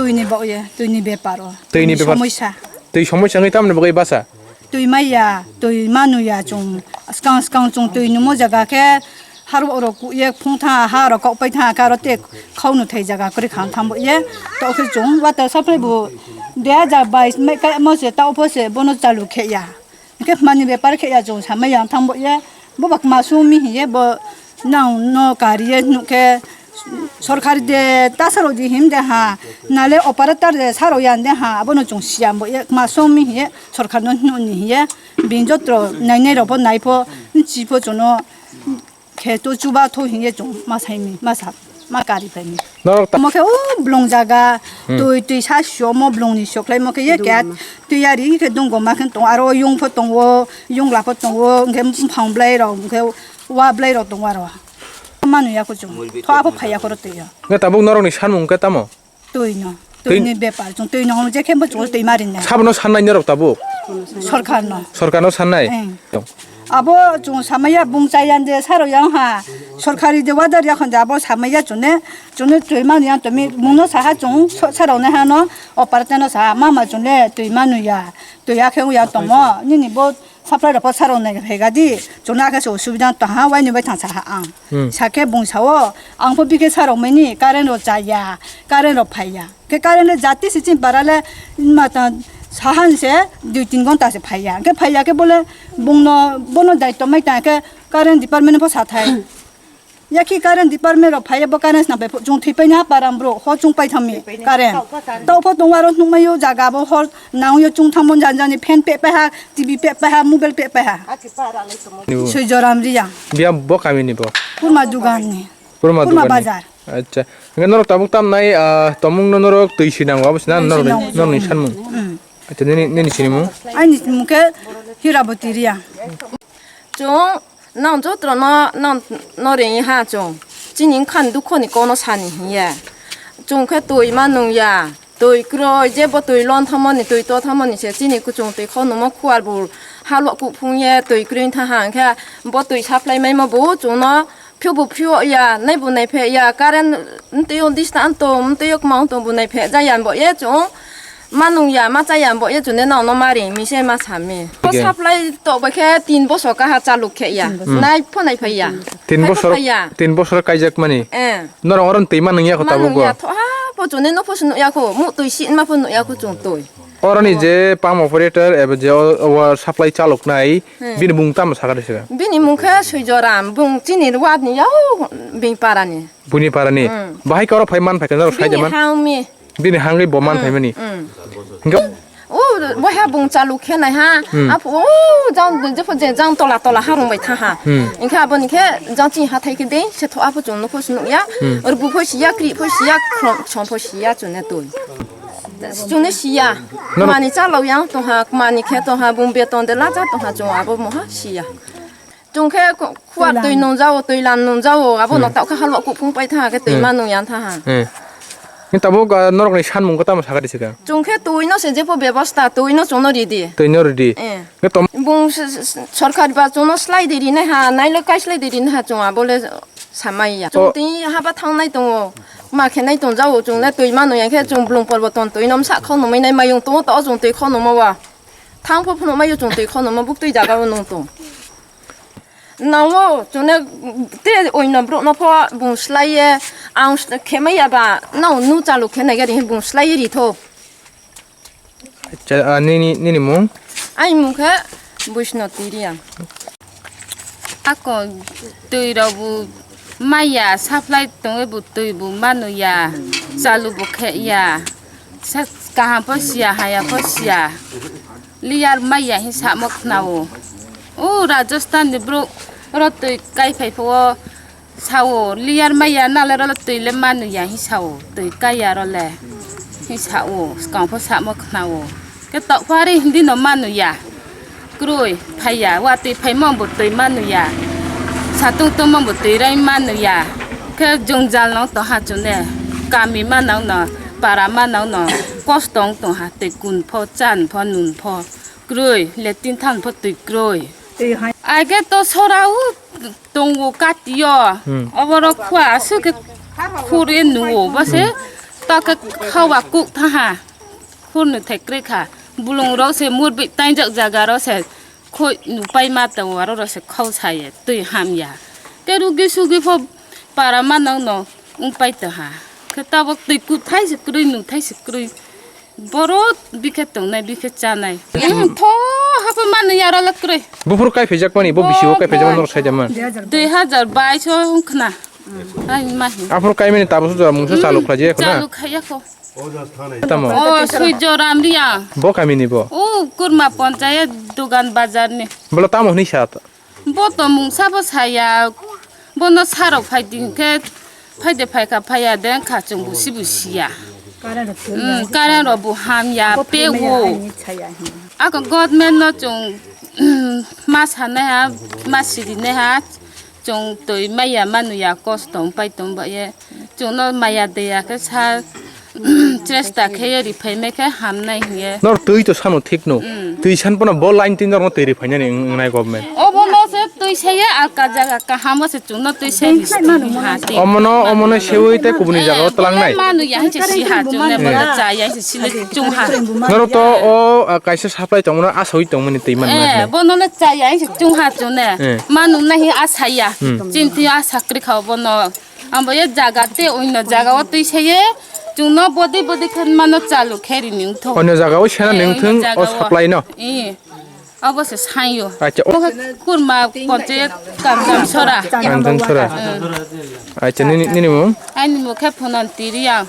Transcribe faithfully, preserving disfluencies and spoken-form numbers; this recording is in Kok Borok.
Twini bagwi, twini bepar o. Twini bepar. Somoisa. Twi somoisa wngwi tamni bagwi basa? Twi maya, twi manuya chwng. Swkang swkang chwng twi nungmo jaga khe harok rok kuye phung tha, ha rok kok pai tha, karo te khau no thai jaga kwrwi kha thang bo ye. To khe chwng water supply bo dui hajar bais mai kai mo se ta opho se bono chalu khe ya. Hingke mani bepar khe ya chwng samai yang thang bo ye, bo ba kma sumi hiye bo nang no kari ye nuk khe sorkari de ta saro di him de ha, nale operator de saro yan de ha, abono chwng siyam bo ye kma sumi hiye sorkar no nuk ni hiye, bini jotro nai nai rok bo nai pho, chi pho chwng no. Khe to chuba tho hingye chwng ma saimi, ma sa, ma kari phaimi. Norok ta- Omo khe o blong jaga, Hmm. twi, twi sa sio mo blong ni sio khlai mo khe ye kya twi yari khe dong go ma khe tong aro yung pho tong o, yung la pho tong o, hingke mphang blai rok, hingke wa blai rok tong aro. Manu ya ko chwng, tho apho phai ya ko ro twi ya. Nge tabuk norok ni sanmung khe tamo? Twi no, Twi- twi ni bepar, chwng twi no je khe bo chwng twi mari na. Sabono sannai norok tabuk? Sorkar no. Sorkar no sannai? Eng. Abo chwng samaya bung chaya de saro yang ha. Sorkari de wadar ya khon de abo samaya chwng ne, chwng ne twi mani yang twi mung no saha chwng so-, saro ne ha no, o parte no saha mama chwng ne twi manu ya. Twi ya khe ya tongmo, nini bo Supply rok pho saro nai phai ga di, chwng no akhe se osubida tong ha, waini bai thang sa ha ang. Hmm. Sa khe bung sa o, ang pho bikhe sa rok mani current rok cha ya, current rok phai ya. Khe current le jati se chini para le ma ta sahan se dui tin ghonta se phai ya. Khe phai ya khe bole bung no bono daityo mai ta khe current department pho sa thai. Yakhe current department rok phaiya bo current swnam bai chwng thwi paina param bro ho chwng pai thangmi current. Tau pho tong aro nukmai o jaga bo hor nang yo chwng thangmo jan jani fan pe pe ha T V pe pe ha mobile pe pe ha. Swijoram Riyang. Biya bo kami ni bo. Kurma dugan ni. Kurma Kurma dugan ni. Bazar. Acha. Hingke norok tabuk tam nai, ah, tomung no norok twi sinang wa bo sina Twi norok sinang. Norok ni sanmung. Hmm. Acha nini nini sinimung. Aini mung khe Hiraboti Riyang. Chwng nang jotro no nang no ring ha chwng. Chini wngkha ni dukho ni kono sani hiya. Chwng khe twi ma nung ya. Twi kroi je bo twi lon thamo ni twi to thamo ni se chini kuchung twi kho numo khuar bul halo kuphung ye twi kroi tha ha hwnkhe bo twi supply mai ma bo chwng no Phiyo bo phiyo ya, nai bo nai phe ya, current mtwi o dista anto, mtwi o kwma anto bo nai phe ja ya bo ye chwng. Ma nung ya, ma cha ya bo ye chwng ne nang no ma ring mi se ma sa mi. Ko Oke. Supply to ba khe tin bosor kaha chaluk khe ya. Tin bosor. Nai pho nai phai ya. Tin Nai pho bosor, phai ya. Tin bosor kaijak mani. Eh. Norok oron twi ma nung ya ko Ma tabuk nung go. Ya tho ha, bo chwng ne no pho sunu ya ko, mu twi si ma pho nu ya ko chwng twi. Oroni je pump operator eba je o, o supply chaloknai, Hmm. Bini mung tamo sakha de sika? Bini mung khe Swijoram, bung chini ward ni yao bini para ni. Buni para ni. Hmm. Bahai khe oro phai man phai khe norok sai de Bini man. Hang mi. Bini hangwi bo man Hmm, phai mani. Hmm. Hingke O boha bung chaluk khe nai ha. Hmm. Apo o jang jepho je jang tola tola harung bai tha ha. Hmm. Hingkhe aboni khe jang chini hathai khe de se tho apo chwng nukho se nukya. Hmm. Or bu pho siya, kri pho siya, khrom chom pho siya chwng ne twi. Chwngno siya. Nono- Mani chalok yang tongha, mani khe tongha, bung beton de lacha tongha, chwng abo moha siya. Chwng khe khu-, khuar twi nungjao, twi lan nungjao, abo no Hmm. taukha halwa kuphung pai tha khe twi Hmm. ma nung yang tha ha. Hmm. Ni tabuk, ah, norokni sanmung khe tamo sakha di sika? Chwng khe twi no se jepho bebosta, twi no chwngno ridi. Twi no ridi. Eh. Khe tom- Bung s-, s-, s-, sorkar ba chwngno slai di rinai ha, nailok kai slai di rinai ha chwng abo le samai ya. Chwng O- twi haba thangnai tongo. Ma khe nai tong jao chwng le twi mano ya khe chwng blung porbo ton twi nom sa khau nungmai nai mayung tongo to o chwng twi khau nungma wa. Thang pho phunuk mai o chwng twi khau nungma buk twi jaga o nung tong. Nang o chwng ne te oino brouh no pho bung slai ye ang s-, khe mai ya ba nang nu chalu khe nai gari bung slai ye ri tho. Acha, ah, nini, nini mung? Ai mung khe Buisno Tiriang. Ako twi rok bo maya supply tongwi bo twi bo manu ya, chalu bo khe ya, sa-, kaham pho siya, haya pho siya, liyar maya hin samo khna o. O Rajasthan ni brouh oro twi kai phai pho o. Sao, liyar maya nalero le twi le manu ya hi sao, twi kaya ro le hi sao, skang pho samo khna o. Khe tok phari hindi no manu ya, kroi phai ya, watwi phai mo bo twi manu ya, satung tung mo bo twi rai manu ya. Khe jwngjal no to ha chune, kami manang no, para manang no, kosto wng tong ha, twi kun pho, chan pho, nun pho, kroi, lettin than pho twi kroi. Age to sora o, tongo kati o. Hmm. Oborok khua aswk khe khur e nuo, bo se Hmm. Ta khe khawa kuk thaha. Khurnu thai kwrwi kha. Bulung rok se murbi tainjak jaga rok se khoi nupai ma tongo, aro rok se khau saye twi hamya. Khe rugi sugi pho para ma nang no wng pai tongha. Khe tabok twi kuthai se kwrwi, nuthai se kwrwi. Boro bikhe tongnai, bikhe chanai. Tho hapo mano yaro le kwrwi. Buphuru kai phaijakmani, bo bisi o kai phaijakmani norok saijama. Dui hajar bais o wngkhna. Ai mahi. Aphuru kaimani tabuk jora mungsa chaluk khlai je khna. Chaluk khaiya kho. Tamo. O Swijyo Ramriya. Bo kamini bo. O Kurma Panchayat Dugan Bazar ni. Bolo tamo hwnwi sa. Bo to mungsa bo saya. Bono sarok phai din khe phaide phaikha phaiya de kha chwng busi busiya. Current rok thwi Mm, ya. Current rok bo hamya Bo pe phaimaya wo. Aini chaya hin. Ako government no chwng ma sanai ha, ma sirinai ha, chwng twi maya manuya kosto wng pai tong ba ye. Chwngno maya deya khe sa chesta khe ye riphai mai khe hamnai hiye. Nor twi to sano thik no. Mm. Twi san pono bo line tin norno twi riphai nani wng-, wngnai government. Obo no se twi se ye alka jaga kaham o se chwngno twi se ri ha ti. Omono, omono sewi te kubuni jaga o tlangnai. Manu ya hinse si ha chwngno bono cha ya hinse sile chwng ha. Noro to o, ah, kaisa supply tongmano asawi tongmani twi man Eh, na. Bono no cha ya hinse chwng ha chwngno. Eh. Manu na hi asa ya. Hmm. Chinti asa kri kha bono. Ambo ye jaga te oino jaga o twi se ye chwngno bodi bodi khe mano chalu khe ri ning thok. Oino jaga o sena Eh, ning oino thung jaga o o. Supply no. Eh. Abo se sanyo. Acha, o- Bo khe kurma ponche kanjam sora. Kanjam sora. Eh. Acha, nini, nini mung? Ani mung khe phonan tiri ang.